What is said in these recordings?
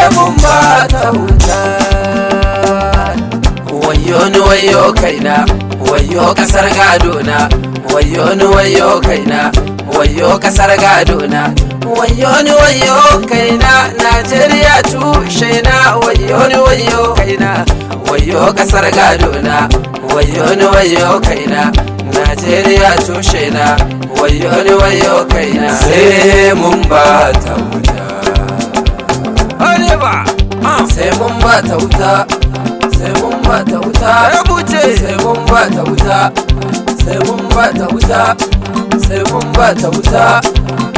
Sai mun ba ta wuta. Wayo ni wayo kaina, wayo kasar gadona. Wayo ni wayo kaina, wayo kasar gadona. Wayo ni wayo kaina, Najeriya tushe na. Wayo ni wayo kaina, wayo kasar gadona. Wayo ni wayo kaina, Najeriya tushe na. Wayo ni wayo kaina. Sai mun ba ta wuta. Arewa. Sai mun ba ta wuta, sai mun ba ta wuta. Rubuce. Sai mun ba ta wuta, sai mun ba ta wuta, sai mun ba ta wuta,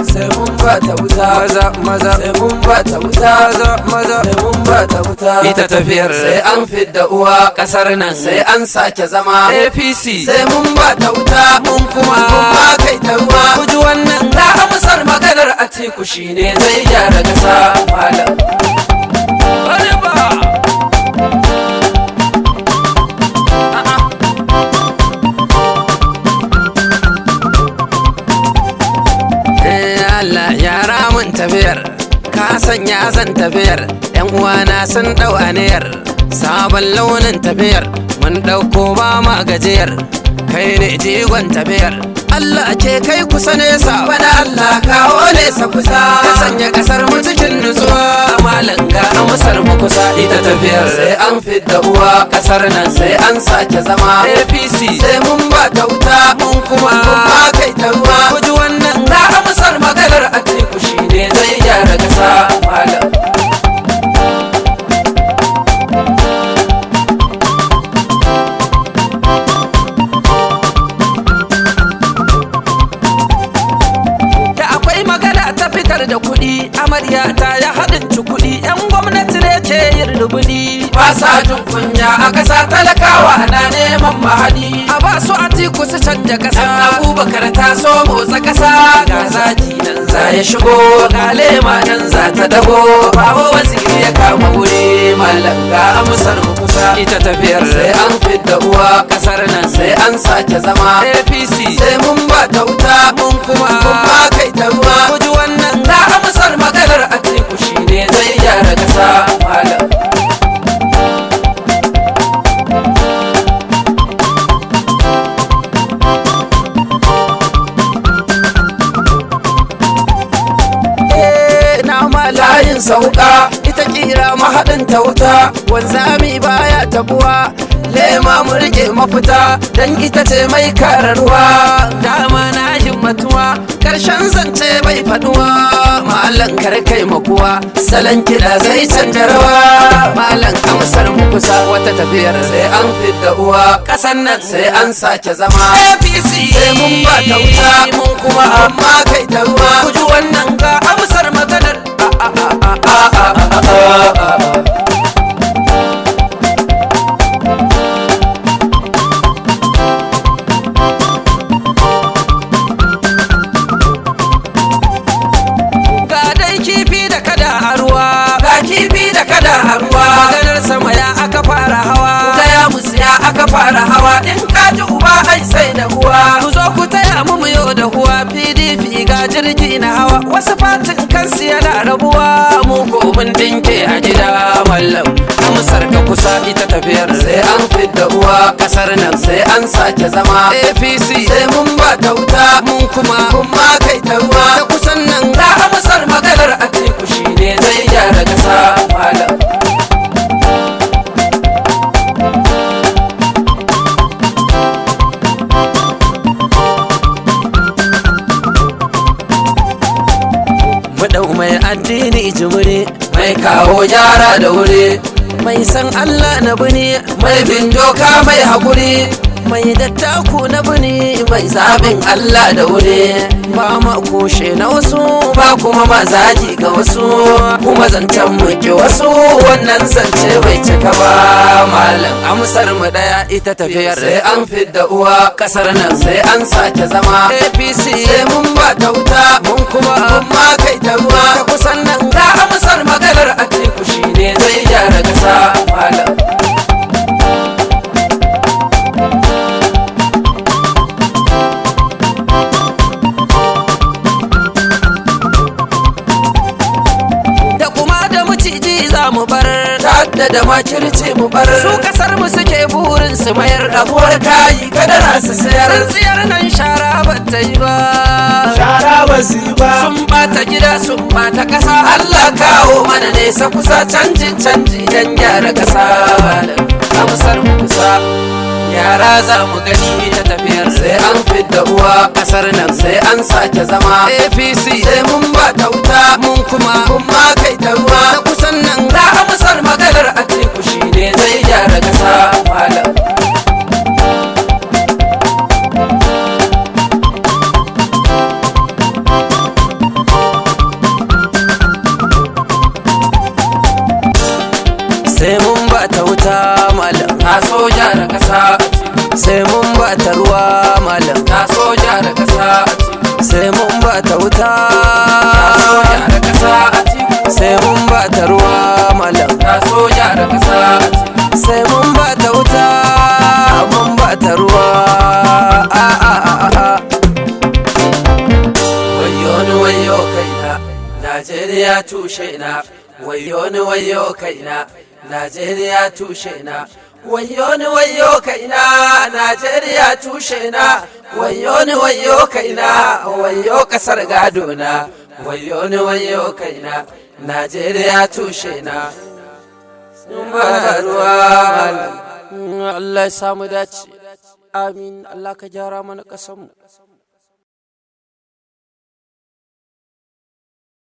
sai mun ba ta wuta. Maza maza. Sai mun ba ta wuta. Maza maza. Sai mun ba ta wuta. Ita tafiyar sai an fidda uwa kasar nan, sai an sake zama. APC. Sai mun ba ta wuta. Mun kuma mun ma kai ta ruwa. Ku ji wannan. Na amsar maganar Atiku shine zai gyara kasa, malam. Arewa. Allah yara mun tafiyar, ka sanya zan tafiyar. Yan uwana sun dau aniyar sabon launin tafiyar. Mun dauko ba ma gajiyar, kai ne jigon tafiyar. Allah ke kai kusa nesa, bana Allah kawo nesa kusa. Ka sanya kasar mu cikin nutsuwa, malam ga amsar mu kusa. Ita tafiyar sai an fidda uwa kasar nan, sai an sake zama. APC. Sai mun ba ta wuta. Mun kuma mun ma kai ta ruwa. Ku ji wannan. Na amsar maganar Atiku shine zai gyara kasa, malam. Da akwai magana ta fitar da kuɗi, amarya ta ya haɗin ci kuɗi, 'yan gwamnati ne ke yin rubuɗi. Ba sa jin kunya a kasa, talakawa na neman mahadi. A ba su Atiku su canja Dan ƙasa. Abubakar ta so motsa kasa, ga zaki nan za ya shigo, ga lema nan za ta dago. Babu Waziri ya kama wuri, malam ga amsar mu kusa. Ita tafiyar sai an fidda uwa kasar nan, sai an sake zama. APC. Sai mun ba ta wuta. Mun kuma mun ma kai ta ruwa. Ku ji wannan. Na amsar maganar Atiku shine zai gyara kasa, malam. Eh, na mala. Layin sauka. Ita kira Mahaɗin ta wuta. Wanzami baya tabuwa. Lema mu rike mafita, dan ita ce mai kararwa. Dama na himmatuwa, karshen zance bai faduwa. Malam kar kai makuwa, salon kiɗa zai canja rawa. Malam amsar mu kusa. Wata tafiyar sai an fidda uwa Ƙasan nan sai an sake zama. APC. Sai mun ba ta wuta. Mun kuma amma kai ta ruwa. Ku ji wannan ga amsar maganar. A a a a a a a a. Ga dai kifi da kada a ruwa. Ga kifi da kada a ruwa. Maganar sama ya aka fara hawa. Gaya musu ya aka fara hawa, in ka ji uba ai sai da uwa. Ku zo ku taya mu mu yau da huwa. PDP ga jirgi na hawa, wasu fatin kansu yana rabuwa. Mu ko mun dinke a gida, mallam amsar ka kusa. Ita tafiyar sai an fidda uwa kasar nan, sai an sake zama. APC. Sai mun ba ta wuta. Mun kuma mun ma kai ta ruwa. Ta kusan nan. Na amsar maganar Atiku shine zai gyara kasa, malam. Mu dau mai addini jimiri. Mai kawo gyara da wuri. Mai san Allah na bini. Mai bin doka, mai haƙuri. Mai dattaku na bini. Mai zaɓin Allah da wuri. Ba ma kushe na wasu. Ba kuma mazaji ga wasu, kuma zancen muke wasu, wannan zance bai cika ba, malam amsar mu daya. Ita tafiyar sai an fidda uwa kasar nan, sai an sake zama. APC. Sai mun ba ta wuta. Mun kuma mun ma kai ta ruwa. Ta kusan nan. Na amsar maganar Atiku shine zai gyara kasa, malam. Da kuma da maciji za za mu bar, Ta'adda da makirci mu bar. Su kasar mu suke burin su mayar. Rabuwar kayi kadara su sayar. Tsintsiyar nan shara ba ta yi ba. Shara ba su yi ba. Sun bata gida, sun bata kasa. Allah kawo mana nesa kusa, canjin canji dan gyara kasa. Amsar mu kusa, Yara za mu gani ta tafiyar, sai an fidda uwa kasar nan, sai an sake zama. APC Sai mun ba ta wuta, mun kuma mun ma kai ta ruwa. Ta kusan nan. Na amsar maganar Atiku shine zai gyara kasa, malam. Sai mun ba ta wuta, malam. Na so gyara kasa. Sai mun ba ta ruwa, malam. Na so gyara kasa. Sai mun ba ta wuta. Na so gyara kasa. Sai mun ba ta ruwa, malam. Na so gyara kasa. Sai mun ba ta wuta, mun ba ta ruwa. A a a a a. Wayo ni wayo kaina, Najeriya tushe na. Wayo ni wayo kaina, Najeriya tushe na. Wayo ni wayo kaina, Najeriya tushe na. Wayo ni wayo kaina, wayo kasar gado na. Wayo ni wayo kaina, Najeriya tushe na. Sun ba ta ruwa, malam. Allah ya samu dace, amin. Allah ka gyara mana ƙasarmu.